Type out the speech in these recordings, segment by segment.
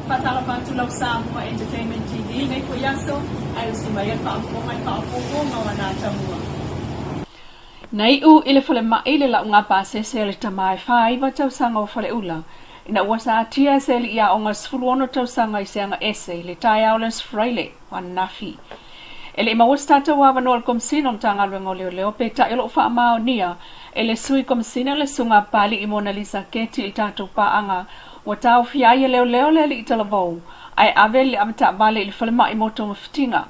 Faatalofa atu lau Samoa Entertainment TV i lenei foi aso, ae usi mai ai le faafofoga i faaopoopoga o ana atamua. Na iu i le falemai le lauga pasese a le tama e 49 tausaga o Faleula ina ua satia e se alii aoga 16 tausaga i se aga ese i le taeao o le Aso Faraile o ananafi. E le i maua se tatou avanoa o le Komesina o Matagaluega o Leoleo peitai o lo o faamaonia e le Sui Komesina le Susuga a Papalii Monalisa Keti i le tatou paaga ua taofia ai e leoleo le alii talavou ae ave le avetaavale i le falemai mo togafitiga.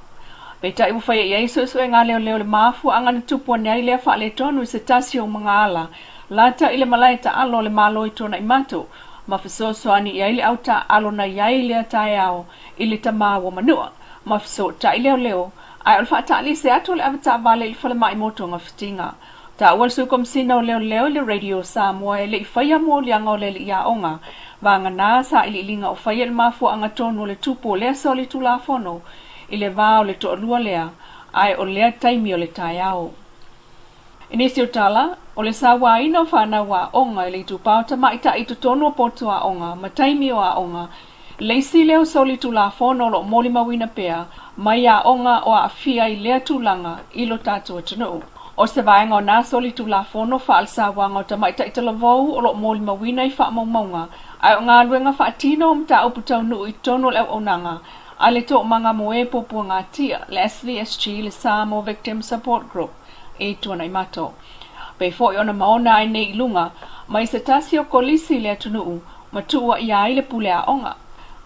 Peitai ua faia i ai suesuega a leoleo i le mafuaaga na tupu ane ai lea faaletonu i se tasi o magaala lata i le malae taalo a le Malo i Tuanaimato ma fesoasoani i ai le au taaalo na i ai i lea taeao i le tama ua manua ma fesootai leoleo ae o le faataalise atu o le avetaavale i le falemai mo togafitiga. Taua le Sui Komesina o Leoleo i le Radio Samoa e le i faia moliaga o le alii aoga, vagana sailiiliga o faia i le mafuaaga tonu o le tupu o lea soli Tulafono i le va o le toalua lea, ae o lea taimi o le taeao. I nisi o tala, o le sauaina o fanau aoga i le itupa o tamaitai i totonu o potu aoga ma taimi o aoga, le isi lea o soli Tulafono o lo o molimauina pea mai aoga o aafia i lea tulaga i lo tatou atunuu. O se vaega o nā soli Tulafono faale-sauaga o tamaitai talavou o lo o molimauina i faamaumauga ae o galuega faatino o mataupu taunuu i totonu o le auaunaga a le Toomaga mo e Puapuagatia, le SVSG, le Samoa Victim Support Group, i Tuanaimato. Pei foi ona maona ai nei i luga, mai se tasi o kolisi i le atunuu ma tuuaia ai le pule aoga.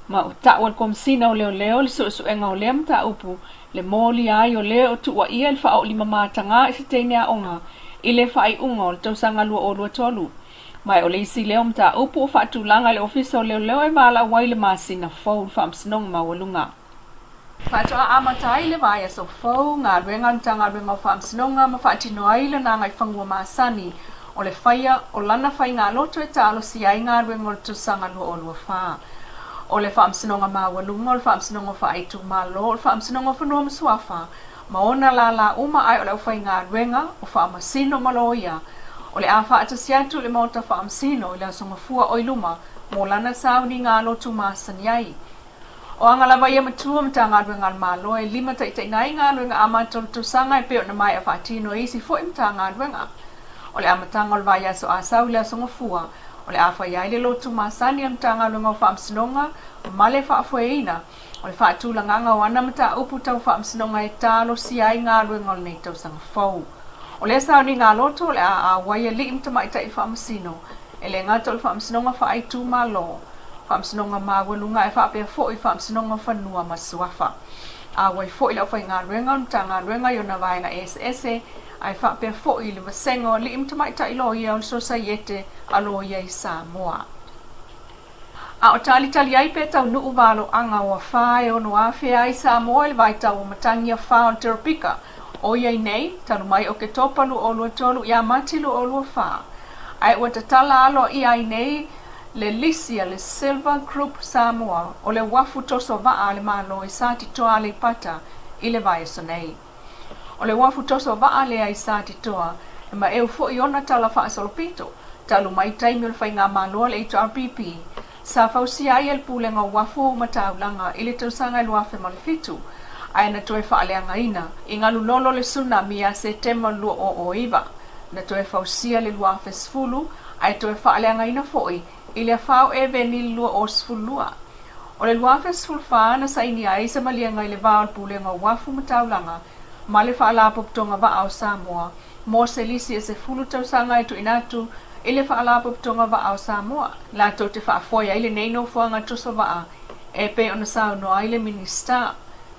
Ma ua ta'u e le Komesina o Leoleo le suesuega o lea mataupu, le molia ai o le o tuuaia i le faaoolimamātagā i se teine aoga i le faaiuga o le tausaga 2023. Ma e o le isi lea o mataupu ua faatulaga e le Ofisa o Leoleo e valaau ai le masina fou i le Faamasinoga Maualuga. Faatoa amata ai le vaiaso fou galuega a le Matagaluega o Faamasinoga ma faatino ai lana agaifanua masani o le faia o lana faigalotu e talosia ai galuega o le tausaga 2024. O le Faamasinoga Maualuga, o le Faamasinoga Faaitumalo, o le Faamasinoga o Fanua ma Suafa ma ona lālā uma ae o le aufaigaluega o Faamasino ma Loia o le a faatasi atu i le Maota Faamasino i le Aso Gafua o i luma mo lana sauniga alotu masani ai. O aga lava ia matua Matagaluega a le Malo e limataitaiina ai galuega amata o le tausaga e pei ona maea faatino e isi foi Matagaluega. O le amataga o le vaiaso Asau i le Aso Gafua, o le a faia ai le lotu masani a le Matagaluega o Faamasinoga ma le faafoeina o le faatulagaga o ana mataupu tau faamasinoga e talosia ai galuega o lenei tausaga fou. O lea sauniga lotu o le a auai alii ma tamaitai faamasino E le gata o le Faamasinoga Faaitumalo, Faamasinoga Maualuga ae faapea foi Faamasinoga o Fanua ma Suafa. Auai foi le aufaigaluega o le Matagaluega i ona vaega eseese ae faapea foi le Vasega o Alii ma Tamaitai Loia o le Sosaiete a Loia i Samoa. A o talitali ai pe taunuu valoaga o afā e ono afea ai Samoa i le vaitau o matagi afā o le teropika, ʻOiai nei, talu mai ʻOketopa 2023 iā Mati 2024, ae ua tatala aloaia ai nei le lisi a le Silver Group Samoa o le uafu toso va'a a le Malo i Satitoa Aleipata i le vaiaso nei. O le uafu toso va'a lea i Satitoa e maeu foi ona tala faasolopito talu mai taimi o le faigamalo a le HRPP Sa fausia ai e le Pulega o Uafu ma Taulaga i le tausaga e 2007, ae na toe faaleagaina i galulolo le tsunami ia Setema 2009. Na toe fausia le 2010, ae toe faaleagaina foi i le afao Eveni le 2012. O le 2014 na sainia ai se maliega i le va o le Pulega o Uafu ma Taulaga ma le Faalapotopotoga Vaa o Samoa mo se lisi e 10 tausaga e tuuina atu i le Faalapotopotoga Vaa o Samoa, latou te faafoe ai lenei nofoaga toso vaa e pei ona saunoa ai le Minisita,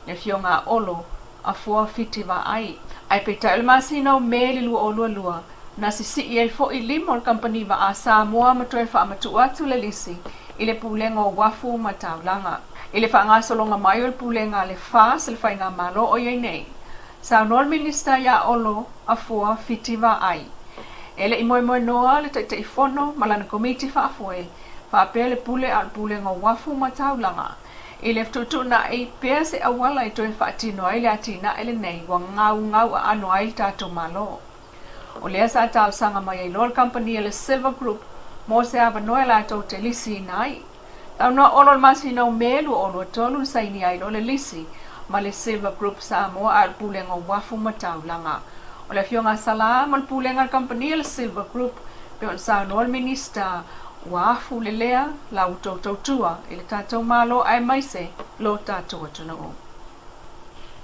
le Afioga a Olo Afoa Fiti Vaai. Ae peitai o le masina o Me i le 2022, na sisii ai foi lima o le kamupani vaa Samoa ma toe faamatuu atu le lisi i le Pulega o Uafu ma Taulaga. I le faagasologa mai o le Pulega a le FAS le Faigamalo o i ai nei, Saunoa le Minisita iā Olo Afoa Fiti Vaai. E le i moemoenoa le Taitaifono ma lana Komiti Faafoe faapea le Pule a o le Pulega o Uafu ma Taulaga i le fetuutuunai pea se auala e toe faatino ai le atinae lenei ua gaugau aano ai le tatou Malo. O lea sa talosaga mai ai loa le kamupani a le Silver Group mo se avanoa e latou te lisiina ai. Saunoa Olo i le masina o Me 2023 na saini ai loa le lisi ma le Silver Group Samoa a o le Pulega o Uafu ma Taulaga. O le Afioga a Salā ma le Pulega a le Kamupani a le Silver Group pei ona saunoa le Minista ua afu le lea la outou tautua i le tatou Malo aemaise lo tatou atunuu.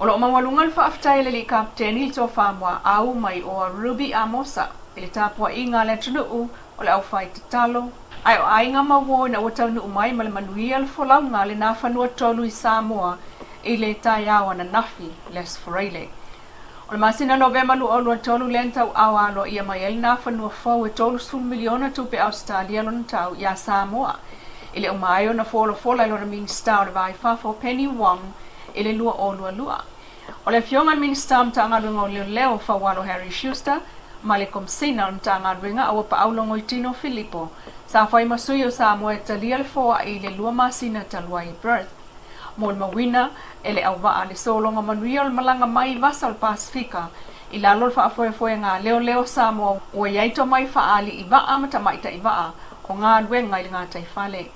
O lo o maualuga le faafetai a le Alii Kapeteni i le Tofa Muaau mai oa Ruby Amosa i le tapuaiga a le atunuu o le aufai tatalo, ae o aiga ma uo ina ua taunuu mai ma le manuia le folauga a le Nafanuatolu i Samoa i le taeao ananafi, le Aso Faraile. O le masina Novema 2023 lea na tauaoa aloaia mai ai le Nafanua fou e 30 miliona tupe Ausetalia lona tau iā Samoa i le uma ai ona folafola e lona Minisita o le Va i Fafo Penny Wong i le 2022. O le Afioga i le Minisita o Matagaluega o Leoleo Faualo Harry Schuster ma le Komisina o le Matagaluega Auapaau Logoitino Filipo sa fai ma sui o Samoa e talia le foai i le lua masina talu ai i Perth. Molimauina e le auvaa le sologa manuia o le malaga mai i vasa o le Pasefika i lalo o le faafoefoega a leoleo Samoa ua i ai tomai faa-alii vaa ma tamaitai vaa o galuega i le gataifale.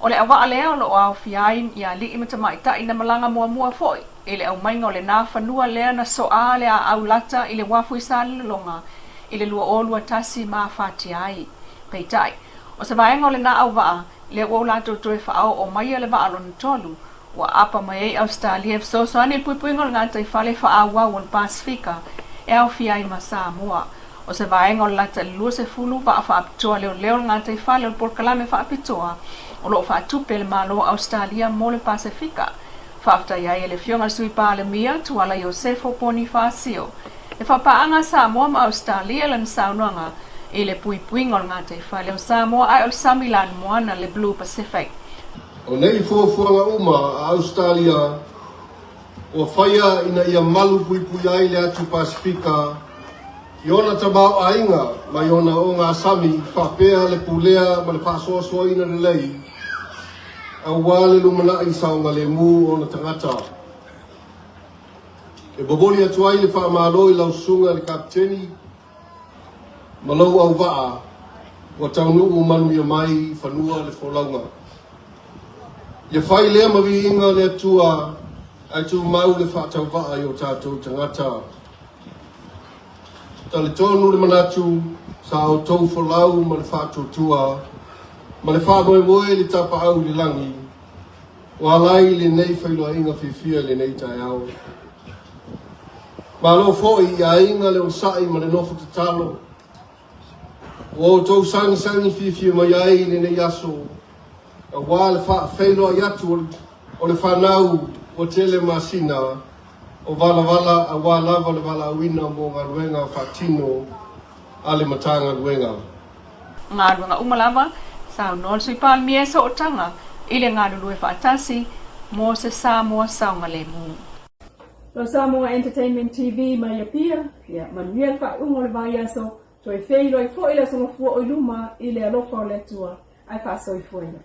O le auvaa lea o lo o aofia ai i alii ma tamaitai na malaga muamua foi i le aumaiga o lena fanua lea na soa le aau lata i le uafu i Salelologa i le 2021 ma afatia ai. Peitai, o se vaega o lena auvaa lea ua o latou toe faaoo maia le vaa lona tolu, ua aapa mai ai Ausetalia e fesoasoani i le puipuiga o le gataifale faaauau o le Pasefika e aofia ai ma Samoa. O se vaega o le lata i le 20 vaa faapitoa leoleo o le gataifale o le polokalame faapitoa o lo o faatupe e le Malo o Ausetalia mo le Pasefika. Faafetai ai e le Afioga i le Sui Palemia, Tuala Iosefo Ponifasio, le faapaaga a Samoa ma Ausetalia i lana saunoaga i le puipuiga o le gataifale o Samoa ae o le sami lanumoana le Blue Pacific. O nei fuafuaga uma a Ausetalia ua faia ina ia malu puipui ai le atu Pasefika i ona tamaoaiga mai ona ogasami faapea le pulea ma le faasoasoaina lelei aua le lumanai saogalemu o ona tagata. E momoli atu ai le faamalo i lau susuga i le Kapeteni ma lou auvaa ua taunuu manuia mai i fanua le folauga. Ia fai lea ma viiga le Atua ae tumau le faatauvaa i o tatou tagata. Talitonu le manatu sa outou folau ma le faatuatua ma le faamoemoe i le tapaau i le lagi ua ala ai lenei feiloaiga fiafia i lenei taeao. Malo foi i aiga le onosai ma le nofo tatalo ua outou sagisagi fiafia mai ai i lenei aso aua le faafeiloai atu o le fanau ua tele masina o valavala aua lava le valaauina mo galuega faatino a le Matagaluega. Galuega uma lava, saunoa le Sui Palemia e sootaga i le galulue faatasi mo se Samoa saogalemu. Lo Samoa Entertainment TV mai Apia, ia manuia le faaiuga o le vaiaso, toe feiloai foi le aso Gafua o i luma i le alofa o le Atua, ae faasoifuaina.